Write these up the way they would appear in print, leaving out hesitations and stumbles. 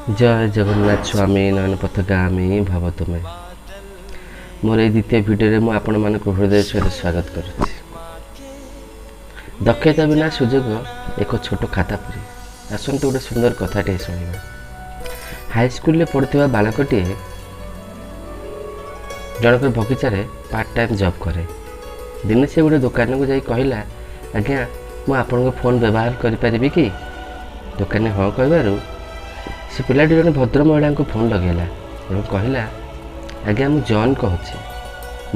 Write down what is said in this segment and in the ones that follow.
ଜୟ ଜଗନ୍ନାଥ ସ୍ୱାମୀ, ନୟନ ପଥଗାମୀ ଭବ ତୁମେ। ମୋର ଏଇ ଦ୍ୱିତୀୟ ଭିଡ଼ିଓରେ ମୁଁ ଆପଣମାନଙ୍କୁ ହୃଦୟ ସହିତ ସ୍ୱାଗତ କରୁଛି। ଦକ୍ଷତା ବିନା ସୁଯୋଗ ଏକ ଛୋଟ ଖାତା ପରି। ଆସନ୍ତୁ, ଗୋଟେ ସୁନ୍ଦର କଥାଟିଏ ଶୁଣିବା। ହାଇସ୍କୁଲରେ ପଢ଼ୁଥିବା ବାଳକଟିଏ ଜଣଙ୍କର ବଗିଚାରେ ପାର୍ଟ ଟାଇମ୍ ଜବ୍ କରେ। ଦିନେ ସେ ଗୋଟେ ଦୋକାନକୁ ଯାଇ କହିଲା, "ଆଜ୍ଞା, ମୁଁ ଆପଣଙ୍କ ଫୋନ୍ ବ୍ୟବହାର କରିପାରିବି କି?" ଦୋକାନୀ ହଁ କହିବାରୁ ସେ ପିଲାଟି ଜଣେ ଭଦ୍ର ମହିଳାଙ୍କୁ ଫୋନ୍ ଲଗାଇଲା ଏବଂ କହିଲା, "ଆଜ୍ଞା, ମୁଁ ଜନ୍ କହୁଛି,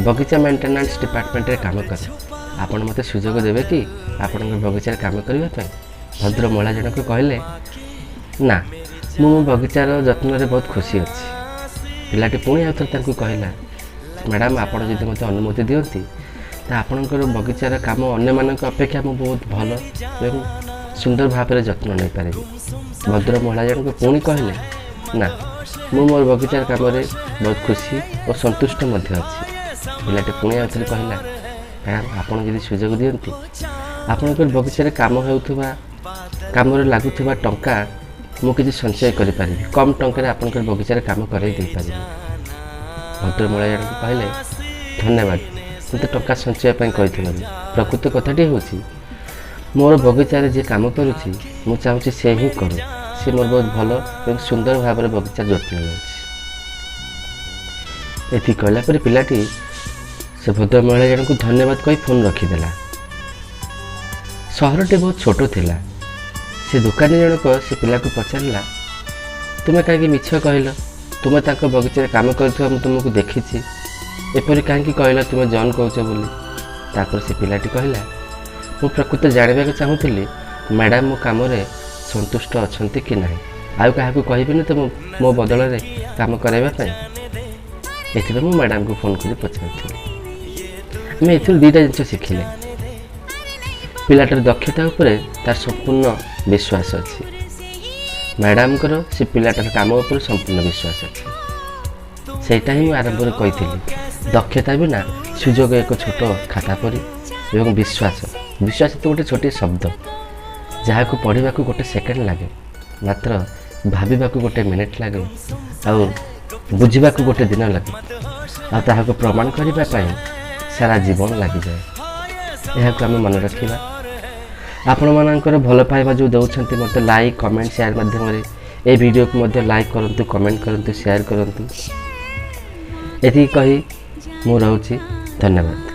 ବଗିଚା ମେଣ୍ଟେନାନ୍ସ ଡିପାର୍ଟମେଣ୍ଟରେ କାମ କରେ। ଆପଣ ମୋତେ ସୁଯୋଗ ଦେବେ କି ଆପଣଙ୍କ ବଗିଚାରେ କାମ କରିବା ପାଇଁ?" ଭଦ୍ର ମହିଳା ଜଣକ କହିଲେ, "ନା, ମୁଁ ମୋ ବଗିଚାର ଯତ୍ନରେ ବହୁତ ଖୁସି ଅଛି।" ପିଲାଟି ପୁଣି ଆଉ ଥରେ ତାଙ୍କୁ କହିଲା, "ମ୍ୟାଡ଼ାମ୍, ଆପଣ ଯଦି ମୋତେ ଅନୁମତି ଦିଅନ୍ତି ତ ଆପଣଙ୍କର ବଗିଚାର କାମ ଅନ୍ୟମାନଙ୍କ ଅପେକ୍ଷା ମୁଁ ବହୁତ ଭଲ ଏବଂ ସୁନ୍ଦର ଭାବରେ ଯତ୍ନ ନେଇପାରିବି।" ଭଦ୍ର ମହିଳା ଜଣକ ପୁଣି କହିଲେ, "ନା, ମୁଁ ମୋର ବଗିଚାର କାମରେ ବହୁତ ଖୁସି ଓ ସନ୍ତୁଷ୍ଟ ମଧ୍ୟ ଅଛି।" ପିଲାଟି ପୁଣି ଆଉ ଥରେ କହିଲା, "ମ୍ୟାଡ଼ାମ୍, ଆପଣ ଯଦି ସୁଯୋଗ ଦିଅନ୍ତି, ଆପଣଙ୍କର ବଗିଚାରେ କାମ ହେଉଥିବା କାମରେ ଲାଗୁଥିବା ଟଙ୍କା ମୁଁ କିଛି ସଞ୍ଚୟ କରିପାରିବି। କମ୍ ଟଙ୍କାରେ ଆପଣଙ୍କର ବଗିଚାରେ କାମ କରାଇ ଦେଇପାରିବି।" ଭଦ୍ର ମହିଳା ଜଣକ କହିଲେ, "ଧନ୍ୟବାଦ ମୋତେ ଟଙ୍କା ସଞ୍ଚୟ ପାଇଁ କହିଥିବାରୁ। ପ୍ରକୃତ କଥାଟି ହେଉଛି, ମୋର ବଗିଚାରେ ଯିଏ କାମ କରୁଛି, ମୁଁ ଚାହୁଁଛି ସେ ହିଁ କରୁ। ସେ ମୋର ବହୁତ ଭଲ ଏବଂ ସୁନ୍ଦର ଭାବରେ ବଗିଚା ଯତ୍ନ ନେଉଛି।" ଏତିକି କହିଲା ପରେ ପିଲାଟି ସେ ଭଦ୍ର ମହିଳା ଜଣଙ୍କୁ ଧନ୍ୟବାଦ କହି ଫୋନ୍ ରଖିଦେଲା। ସହରଟି ବହୁତ ଛୋଟ ଥିଲା। ସେ ଦୋକାନୀ ଜଣକ ସେ ପିଲାକୁ ପଚାରିଲା, "ତୁମେ କାହିଁକି ମିଛ କହିଲ? ତୁମେ ତାଙ୍କ ବଗିଚାରେ କାମ କରୁଥିବା ମୁଁ ତୁମକୁ ଦେଖିଛି। ଏପରି କାହିଁକି କହିଲ ତୁମେ ଜନ୍ କହୁଛ ବୋଲି?" ତାପରେ ସେ ପିଲାଟି କହିଲା, "ମୁଁ ପ୍ରକୃତ ଜାଣିବାକୁ ଚାହୁଁଥିଲି ମ୍ୟାଡ଼ାମ୍ ମୋ କାମରେ ସନ୍ତୁଷ୍ଟ ଅଛନ୍ତି କି ନାହିଁ। ଆଉ କାହାକୁ କହିବିନି ତ ମୋ ବଦଳରେ କାମ କରାଇବା ପାଇଁ। ଏଥିପାଇଁ ମୁଁ ମ୍ୟାଡ଼ାମ୍କୁ ଫୋନ୍ କରି ପଚାରୁଥିଲି।" ଆମେ ଏଥିରୁ ଦୁଇଟା ଜିନିଷ ଶିଖିଲେ। ପିଲାଟାର ଦକ୍ଷତା ଉପରେ ତାର ସମ୍ପୂର୍ଣ୍ଣ ବିଶ୍ୱାସ ଅଛି। ମ୍ୟାଡ଼ାମ୍ଙ୍କର ସେ ପିଲାଟାର କାମ ଉପରେ ସମ୍ପୂର୍ଣ୍ଣ ବିଶ୍ୱାସ ଅଛି। ସେଇଟା ହିଁ ମୁଁ ଆରମ୍ଭରୁ କହିଥିଲି, ଦକ୍ଷତା ବିନା ସୁଯୋଗ ଏକ ଛୋଟ ଖାତା ପରି। ଏବଂ ବିଶ୍ୱାସ, ବିଶ୍ୱାସ ତ ଗୋଟେ ଛୋଟିଆ ଶବ୍ଦ, ଯାହାକୁ ପଢ଼ିବାକୁ ଗୋଟେ ସେକେଣ୍ଡ ଲାଗେ, ମାତ୍ର ଭାବିବାକୁ ଗୋଟେ ମିନିଟ୍ ଲାଗେ, ଆଉ ବୁଝିବାକୁ ଗୋଟେ ଦିନ ଲାଗେ, ଆଉ ତାହାକୁ ପ୍ରମାଣ କରିବା ପାଇଁ ସାରା ଜୀବନ ଲାଗିଯାଏ। ଏହାକୁ ଆମେ ମନେ ରଖିବା। ଆପଣମାନଙ୍କର ଭଲ ପାଇବା ଯେଉଁ ଦେଉଛନ୍ତି ମୋତେ ଲାଇକ୍, କମେଣ୍ଟ, ସେୟାର ମାଧ୍ୟମରେ, ଏ ଭିଡ଼ିଓକୁ ମଧ୍ୟ ଲାଇକ୍ କରନ୍ତୁ, କମେଣ୍ଟ କରନ୍ତୁ, ସେୟାର କରନ୍ତୁ। ଏତିକି କହି ମୁଁ ରହୁଛି। ଧନ୍ୟବାଦ।